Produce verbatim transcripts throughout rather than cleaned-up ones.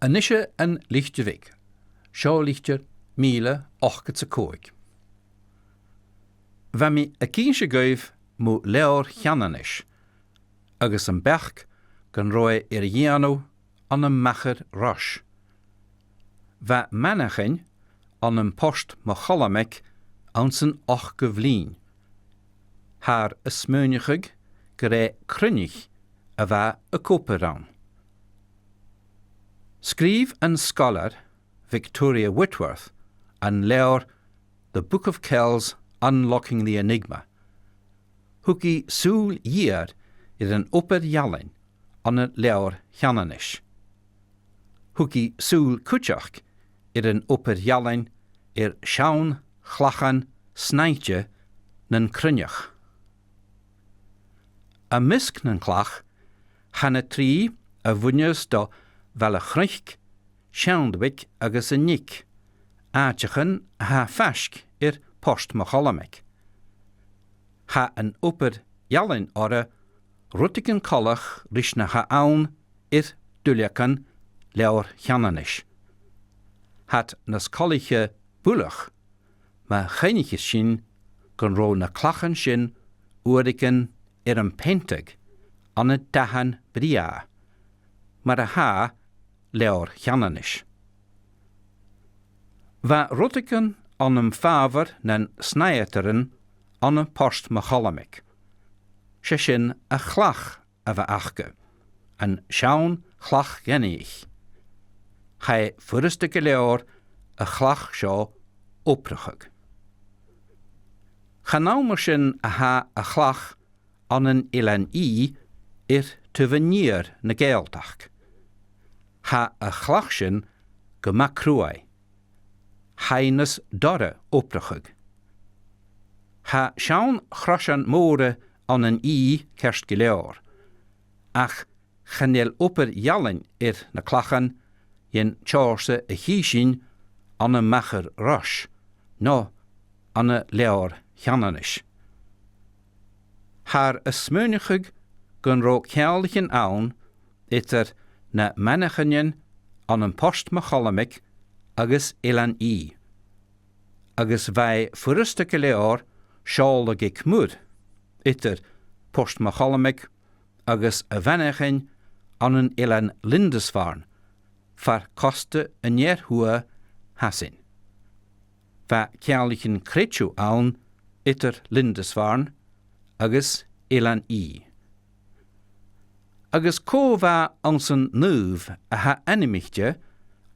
A-nis An Litir Bheag. Seo litir mìle ochdad 's a còig. Bha mi ag innse dhuibh mu Leabhar Cheannanais, agus am beachd gun robh e air a dhèanamh ann am Machair Rois. Bha manachainn ann am Port Mo Cholmaig anns an ochdamh linn. Thathar a' smaoineachadh gur e cruithneachd a bha ag obair ann. Sgrìobh an sgoilear Victoria Whitworth an leabhar The Book of Kells: Unlocking the Enigma. Thug i sùil gheur air an obair-ealain ann an Leabhar Cheannanais. Thug i sùil cuideachd air an obair-ealain air seann chlachan snaighte nan cruithneachd. Am measg nan clach, tha na trì a bhuineas do Bhaile Chnuic, Seann Duaig agus an Neig, àiteachan a tha faisg air Port Mo Cholmaig. Tha an obair-ealain orra rudeigin coltach ris na tha ann air duilleagan Leabhar Cheannanais. Tha iad nas coltaiche buileach, ma chuimhnicheas sinn gun robh na clachan sin uaireigin air am peantadh ann an dathan brèagha, mar a tha Leabhar Cheannanais. Bha rudeigin ann am fàbhar nan snaighdearan ann am Port Mo Cholmaig. 'S e sin a' chlach a bh' aca, an seann chlach ghainmhich. Chaidh furasta gu leòr a' chlach seo obrachadh. Chan ann mar sin a tha a' chlach ann an Eilean Ì air taobh an iar na Gàidhealtachd. Tha a' chlach sin gu math cruaidh. Tha i nas dorra obrachadh. Tha seann chroisean mòra ann an Ì ceart gu leòr, ach chan eil obair-ealain air na clachan dhen t-seòrsa a chì sinn ann am Machair Rois, no ann an Leabhar Cheannanais. Thathar a' smaoineachadh gun robh ceanglaichean ann eadar na manachan ann am Port Mo Cholmaig agus Eilean Ì, agus bha e furasta gu leòr seòladh aig muir eadar Port Mo Cholmaig agus a' mhanachan ann an Eilean Lindisfarne, far costa an ear-thuath Shasainn. Bha ceanglaichean creideimh ann eadar Lindisfarne agus Eilean Ì. Agus cò bha anns an naomh a tha ainmichte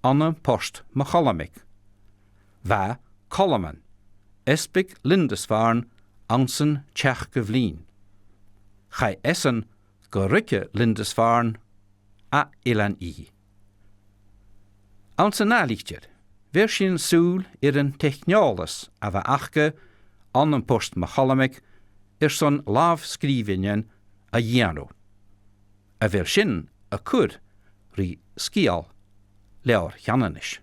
ann am Port Mo Cholmaig? Bha Colmán, easbaig Lindisfarne anns an t-seachdamh linn. Chaidh esan gu ruige Lindisfarne à Eilean Ì. Anns an ath litir, bheir sinn sùil air an teicneòlas a bh' aca ann am Port Mo Cholmaig airson làmh-sgrìobhainnean a dhèanamh, a bheir sin a' cur ri sgeul Leabhar Cheannanais.